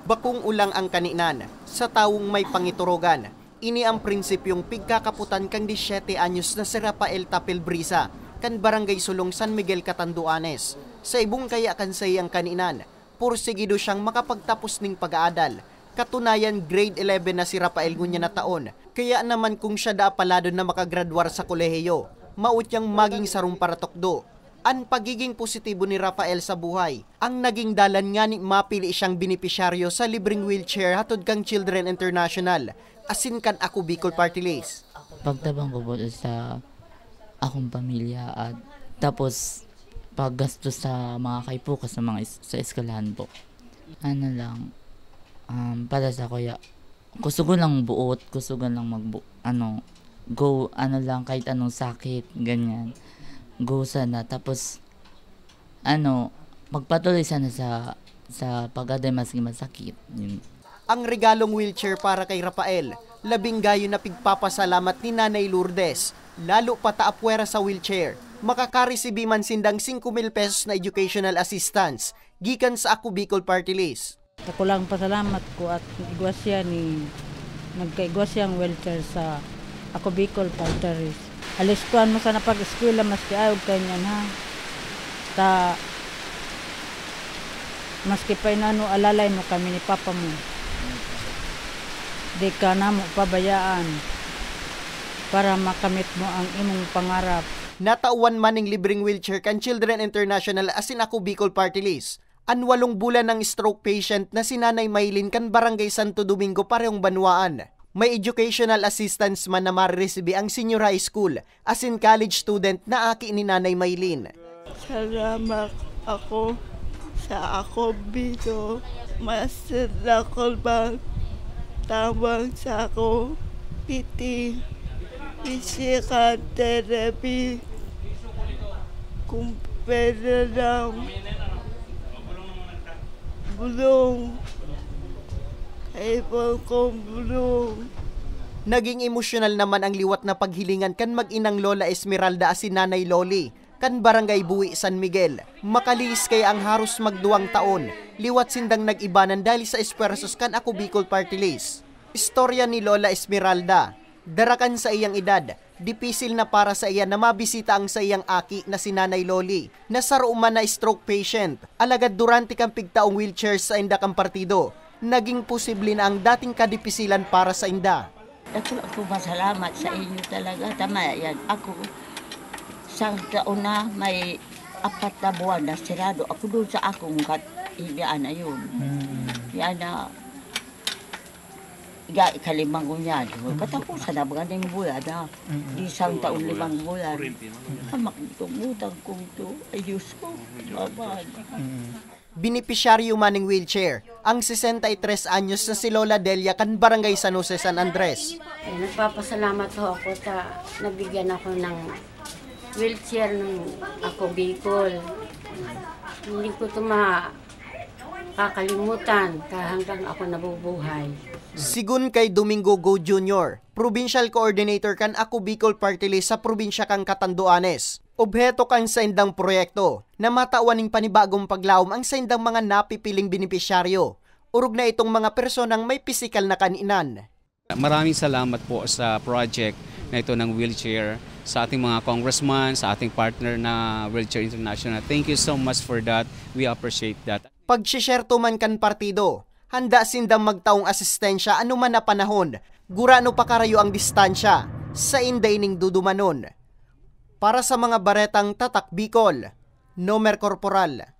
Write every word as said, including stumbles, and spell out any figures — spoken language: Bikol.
Bakong ulang ang kaninan sa tawong may pangiturogan. Ini ang prinsipyong pigkakapotan kan disyete anyos na si Rafael Tapil Brisa, kan Barangay Sulong, San Miguel, Catanduanes. Sa ibong kaya kan saiyang kaninan, porsigido siyang makapagtapos ning pag-aadal. Katunayan, grade eleven na si Rafael ngunyan na taon, kaya naman kung siya da apalado na makagradwar sa kolehiyo, maot yang maging sarong paratukdo. An pagiging positibo ni Rafael sa buhay ang naging dalan ngani mapili siyang benepisyaryo sa libreng wheelchair hatod kan Children International asin kan Ako Bicol Party List. Pagtabang ko po sa akong pamilya at tapos paggastos sa mga kaipukas sa mga is- sa eskwelahan po. Ano lang, um, para sa kuya, kusugon lang buot, kusugon lang magbu ano, go, ano lang, kahit anong sakit, ganyan. Go sana. Tapos, ano, magpatuloy sana sa sa pag-aday maski masakit. Yun. Ang regalong wheelchair para kay Rafael, labing gayo na pigpapasalamat ni Nanay Lourdes, lalo pa ta apwera sa wheelchair. Makakaresibi man sindang singko mil pesos na educational assistance gikan sa Ako Bicol Party List. Dakulang pasalamat ko at igwa siya ni nagkaigwa siyang wheelchair sa Ako Bicol Party List. Alistuhan mo sana pag-eskwela maski ayog kanyan ha. Ta maski pa inano alalay mo kami ni papa mo. Di ka namo pabayaan para makamit mo ang imong pangarap. Natawan man ning libreng wheelchair kan Children International asin Ako Bicol Party List an walong bulan nang stroke patient na si Nanay Maylin kan Barangay Santo Domingo, parehong banwaan. May educational assistance man na mareresibi ang senior high school asin college student na aki ni Nanay Maylin. Salamat ako sa ako bito. Mas dakol bang tabang sa ako piti. Physical therapy. Kung pwede lang. Bulong. Kaipuhan kong bulong. Naging emosyonal naman ang liwat na paghilingan kan mag-inang Lola Esmeralda asin Nanay Loli kan Barangay Buhi, San Miguel. Makalihis kaya ang haros magduwang taon liwat sindang nag-ibanan dahil sa espuwersos kan Ako Bicol Party List. Istorya ni Lola Esmeralda, dara kan saiyang edad, dipisil na para saiya na mabisita ang saiyang aki na si Nanay Loli, na saro man na stroke patient. Alagad durante kan pigtaong wheelchair sainda kan partido, naging posible na ang dating kadipisilan para sainda. Dako ako masalamat sa inyo talaga. Tama yan. Ako, sa kauna, may apat na buwan na sirado ako doon sa akong kat higaan na yun. Yan na, ga, ikalimang ko niya. Katapusan na, mga ning buwan na. Isang taon limang buwan. Hamak itong utang kong to. Ay, Diyos ko. Babad. Benepisyaryo man ning wheelchair ang sesenta y tres anyos na si Lola Delia kan Barangay San Jose, San Andres. Eh, nagpapasalamat ho ako sa nabigyan ako ng wheelchair ng Ako Bicol. Hindi ko ito makakalimutan hanggang ako nabubuhay. Sigun kay Domingo Go Junior, Provincial Coordinator kan Ako Bicol Party List sa probinsya kan Catanduanes, obheto kan saindang proyekto na matawan ning panibagong paglaom ang saindang mga napipiling benepisyaryo, orog na itong mga personang may pisikal na kaninan. Maraming salamat po sa project na ito ng wheelchair, sa ating mga congressman, sa ating partner na Wheelchair International. Thank you so much for that. We appreciate that. Pagsisyerto man kan partido, handa sindang magtaong asistensya anuman na panahon, gurano pa karayo ang distansya, sainda ining dudumanon. Para sa mga baretang Tatak Bicol, Nomer Corporal.